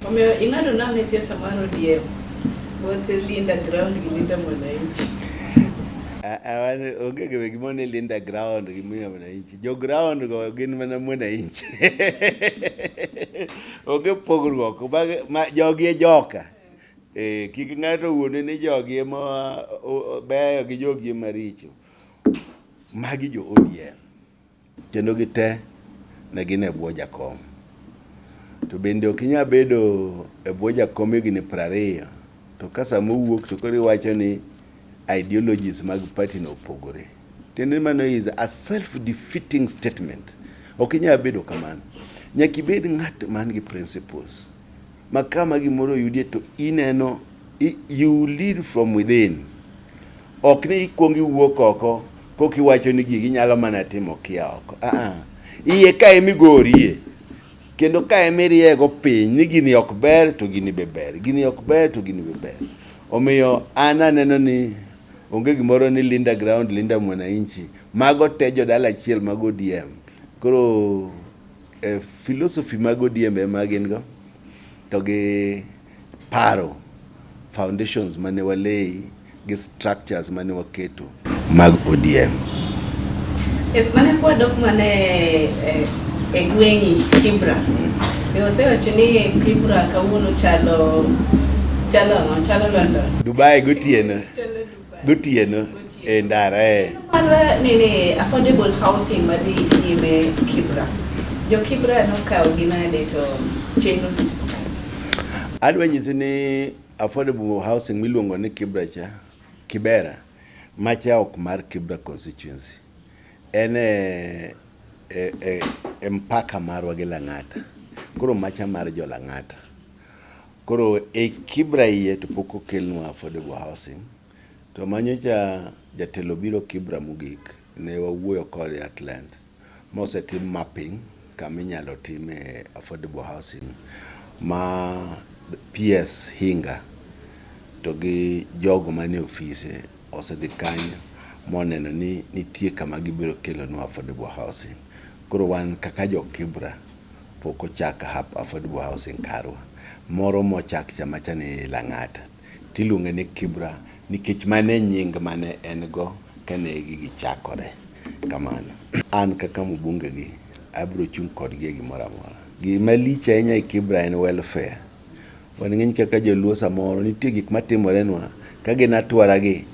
Omiyo ing'ado nang'o e siasa mar ODM? Both Linda Ground gi Linda Mwananchi. Onge gimoro ni Linda Ground gi Linda Mwananchi. Jo ground go gin mana mwananchi. Onge pogruok. Jogi e joka. Kik ng'ato wuonde ni jogi ema beyo gi jogi ema richo. Magi jo ODM. Kendo gite ne gin e bwo jakom. To bende ok inyal bedo e bwo jakom higni 20 to ka sama owuok to koro iwacho ni ideologies mag party no opogore. Tiende ni mano is a self-defeating statement. Ok inyal bedo kamano. Nyaka ibed ng'at man gi principles. Ma kama gimoro oyudie to ineno you lead from within. Ok ni ikuong iwuok oko koka iwacho ni gigi nyalo mana timo kia oko. Iye ka ema igorie. Kendo ka ema iriego piny ni gini ok ber to gini be ber. Gini ok ber to gini be ber. Omiyo an aneno ni onge gimoro ni Linda Ground, Linda Mwananchi. Mago te jodala achiel mag ODM. Koro philosophy mag ODM ema gin go to gi paro foundations mane walei gi structures mane waketo mag ODM. Yes, mane kwadok mane e gweng'i Kibra. Osewacho ni Kibra kawuono chalo chalo ang'o? Chalo London. Dubai gotieno. Chalo Dubai. Gotieno e ndara e. Mar nini affordable housing madhi nyime Kibra. Jo Kibra nokawo gi nade to chenro osechopo kanye? Adwa nyisi ni affordable housing miluongo ni Kibra cha, Kibera, macha ok mar Kibra constituency. En e mpaka marwa gi Lang'ata. Koro macha mar jo Lang'ata. Koro e Kibra iye to pok okelnwa affordable housing. To manyocha jatelo biro Kibra mogik, ne wawuoyo kode at length. Mosetim mapping kama inyalo time affordable housing ma PS Hinga to gi jogo manie ofise osedhi kanyo moneno ni nitie kama gibiro kelonwa affordable housing. Koro wan kaka jo Kibra pok ochak affordable housing karwa. Moro mochak cha macha ni Lang'ata. Tiluonge ni Kibra nikech mano e nying mane en go kane gigi chakore. Kamano. An kaka mbunge gi abiro chung' kodgi e gimoro amora. Gima lich ahinya e Kibra en welfare. Wan ng'eny kaka joluo samoro nitie gik matimorenwa ka gin atwara gi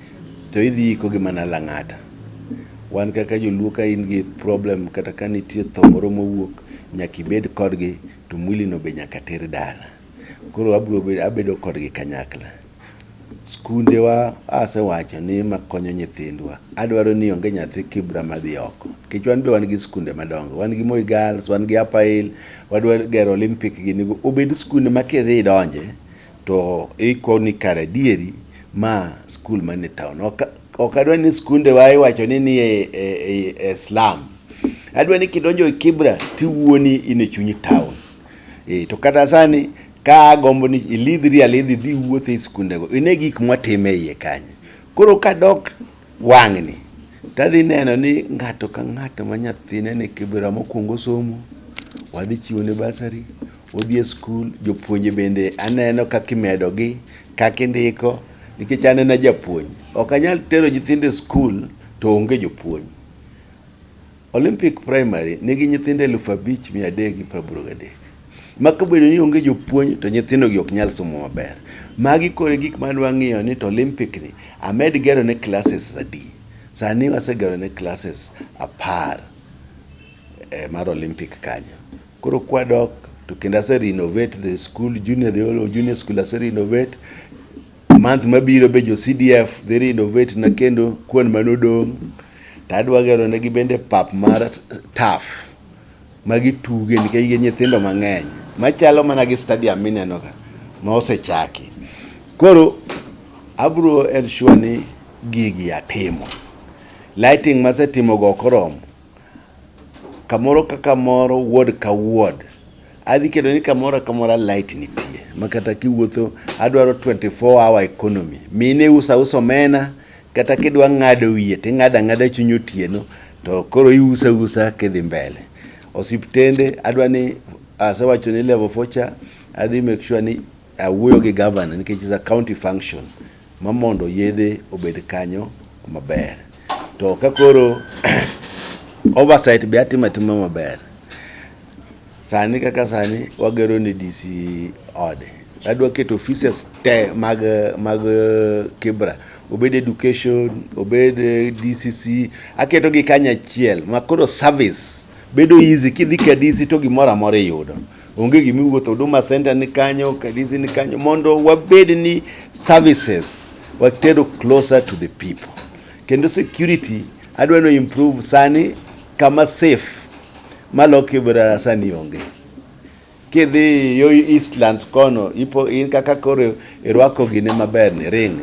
to idhi iko gi mana Lang'ata. Wan kaka joluo ka in gi problem kata ka nitie tho moro mowuok nyaka ibed kodgi to mwili no be nyaka ter dala. Koro abiro bedo abedo kodgi kanyakla. Skundewa asewacho ni makonyo nyithindwa. Adwaro ni onge nyathi Kibra madhi oko. Nikech wan be wan gi skunde madongo. Wan gi Moi Girls, wan gi Upper Hill, wadwa gero Olympic gini go. Obed skunde ma kidhi idonje to iko ni kare adieri ma skul man e town. Ok adwa ni skunde wa iwacho ni ni e slum. Adwa ni kidonjo e Kibra tiwuoni in e chuny town. To kata sani ka agombo ni ilidhri alidhi idhi iwuoth e skundego ine gik mwatimo e iye kanyo. Koro kadok wang'ni tadhi neno ni ng'ato ka ng'ato ma nyathine ni Kibra mokwongo somo, wadhi chiwone bursary, odhi e skul, jopuonje bende aneno kaka imedogi, kaka indiko, nikech an ena japuonj. Ok anyal tero nyithindo e skul to onge jopuonj. Olympic Primary nigi nyithindo 5383. Ma kobedo ni onge jopuonj to nyithindo gi ok nyal somo maber. Magi koro e gik madwa ng'iyo ni to Olympic ni amed gero ne classes adi. Sani wasegero ne classes 10 mar Olympic kanyo. Koro kwadok to kendo ase renovate the school, junior, the whole junior school ase renovate. Month mabiro be jo CDF dhi renovate na kendo kuon manodong'. To adwa gero negi bende pap mar turf magituge nikech gin nyithindo mang'eny machalo mana gi stadium mineno ka ma osechaki. Koro abro ensure ni gigi atimo. Lighting masetimo go ok oromo. Kamoro ka kamoro, ward ka ward. Adhi keto ni kamoro kamora light nitie. Ma kata kiwuotho adwaro 24 hour economy. Mine uso ausa omena kata kidwa ng'ado wiye ting'ado ang'ada chuny otieno to koro iuso ausa kidhi mbele. Osiptende adwa ni asewacho ni level 4 cha Adhi make sure ni awuoyo gi governor nikech is a county function ma mondo yedhe obed kanyo maber. To ka koro oversight be atimo atima maber. Sani kaka sani wagero ne DC ode. Adwa keto offices te mag mag Kibra. Obed education, obed DCC, aketo gi kanyachiel ma koro service bedo easy kidhi ka DC to gimoro amora iyudo. Onge gima iwuotho, Huduma Center ni kanyo, ka DC ni kanyo, mondo wabed ni services watero closer to the people. Kendo security adwa ni improve sani kama safe malo Kibra sani onge. Kidhi yo Eastlands kono, ipo in kaka koro irwako gine maber ni ring,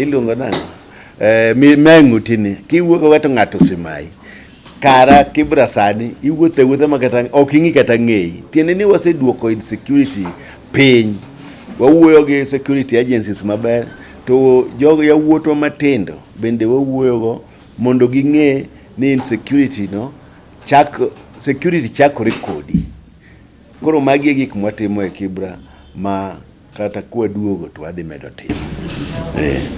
iluongo nang'o? Me ng'uti ni, kiwuok to ng'ato osemayi. Kara Kibra sani iwuotho awuotha ma kata ok ing'i kata ng'eyi. Tiende ni waseduoko insecurity piny. Wawuoyo gi security agencies maber to jogo yawuotwa matindo bende wawuoyogo mondo ging'e ni insecurity no chak security chakore kodi. Koro magi e gik mwatimo e Kibra ma kata kwaduogo to wadhi medo timo.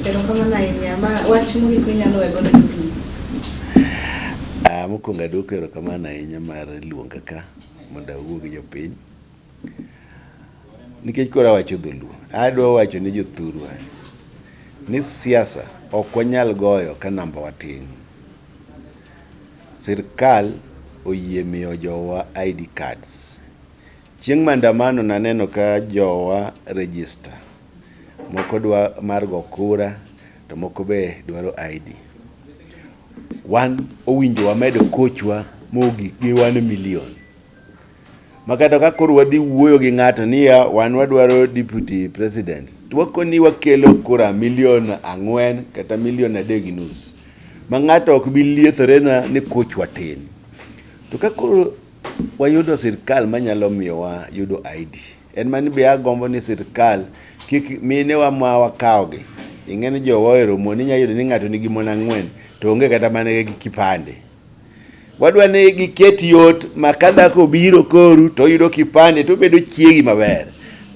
Erokamano ahinya. Ma wach mogik minyalo we godo jopiny? Mokwongo aduoko erokamano ahinya mar luonga ka mondo awuo gi jopiny. Nikech koro awacho dholuo, adwa wacho ne jothurwa ni siasa ok wanyal goyo ka namba wa tin. Sirkal oyie miyo jowa ID cards. Chieng' maandamano naneno ka jowa register. Moko dwa mar go kura to moko be dwaro ID. Wan owinjo wamed kochwa mogik gi 1 million. Makata ka koro wadhi wuoyo gi ng'ato niya wan wadwaro deputy president to wakoni wakelo kura milion 4 kata milion 3.5 ma ng'ato ok bi liethore na ni kochwa tin. To ka koro wayudo sirkal manyalo miyowa yudo ID, en mani be agombo ni sirkal kik minewa ma wakawogi. Ing'e ni jowa ohero mon, inyalo yudo ni ng'ato nigi mon 4 to onge kata mana gi kipande. Wadwa ni giket yot ma ka dhako obiro koru to oyudo kipande to obedo chiegi maber.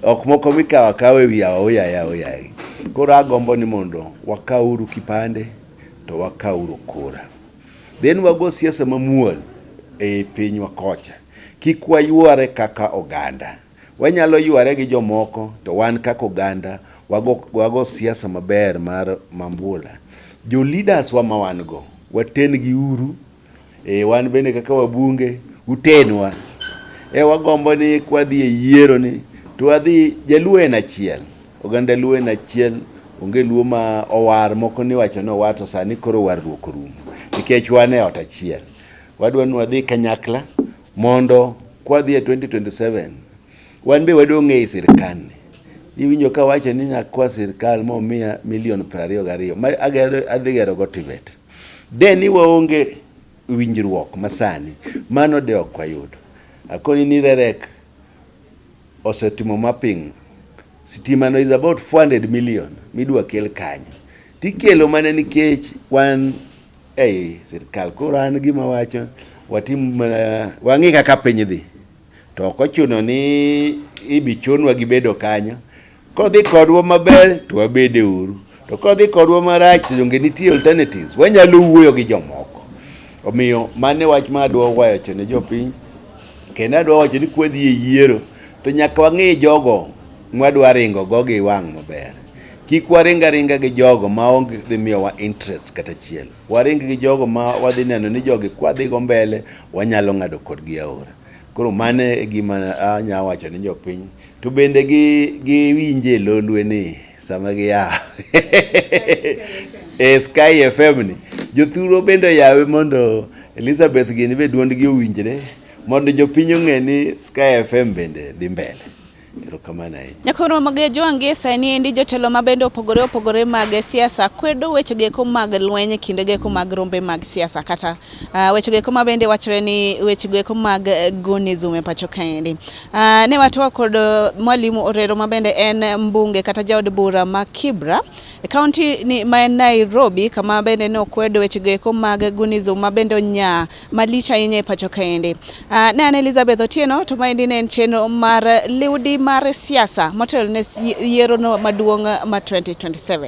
Ok moko mikawo akawa e wi yawa oyaye oyaye. Koro agombo ni mondo wakawuru kipande to wakawuru kura. Then wago siasa mamuol e pinywa kocha. Kik wayware kaka oganda. Wanyalo yware gi jomoko to wan kaka oganda wago siasa maber mar mambula. Jo leaders wa ma wan go, waten gi uru. Wan bende kaka wabunge, utenwa. Wagombo ni kwadhi e yiero ni to wadhi, Jaluo en achiel. Oganda Luo en achiel, onge Luo ma owar, moko ni wacho ni owar to sani koro warruok orumo. Nikech wan e ot achiel. Wadwa ni wadhi kanyakla mondo kwadhi e 2027 wan be wadong' ei sirkal ni. Iwinjo ka wacho ni nakwa sirkal momiya milion 22 ma adhi gero go TVET. De ni waonge winjruok masani, mano de ok wayudo. Akoni ni Rerek osetimo mapping. Sitima no is about 400 million midwa kel kanyo. Tikelo mana nikech wan ei sirkal. Koro an gima wacho, watim mana, wang'i kaka piny dhi. To ok ochuno ni ibi chunwa gi bedo kanyo. Kodhi kodwa maber to wabede uru. To kodhi kodwa marach to donge nitie alternatives. Wanyalo wuoyo gi jomoko. Omiyo mano e wach ma adwa wacho ne jopiny. Kendo adwa wacho ni kwadhi e yiero to nyaka wang'i jogo mwadwa ringo go gi wang' maber. Kik waring aringa gi jogo ma onge dhi miyowa interest kata achiel. Waring gi jogo ma wadhi neno ni jogi kwadhi go mbele wanyalo ng'ado kodgi aora. Koro mano e gima anya wacho ne jopiny. To bende giwinje lolwe ni sama giya e Sky FM ni jothuro bende oyawe mondo Elizabeth gini be duondgi owinjre mondo jopiny ong'e ni Sky FM bende dhi mbele. Erokamano ahinya. Nyakoro Magejo Angesa ni endi jotelo mabende opogore opogore mag siasa kwedo weche geko mag lweny kinde geko mag rombe mag siasa kata weche geko mabende wachore ni weche geko mag gonism e pacho kaendi. Ne watwa kod Mwalimu Orero mabende en mbunge kata jaod bura ma Kibra e kaunti ni ma en Nairobi kama bende ne okwedo weche geko mag gonism mabende onya malich ahinya e pacho kaendi. Ne an Elizabeth Otieno to maendi ne en chenro mar Liudi. mar siasa motelo ne yiero no maduong' ma 2027.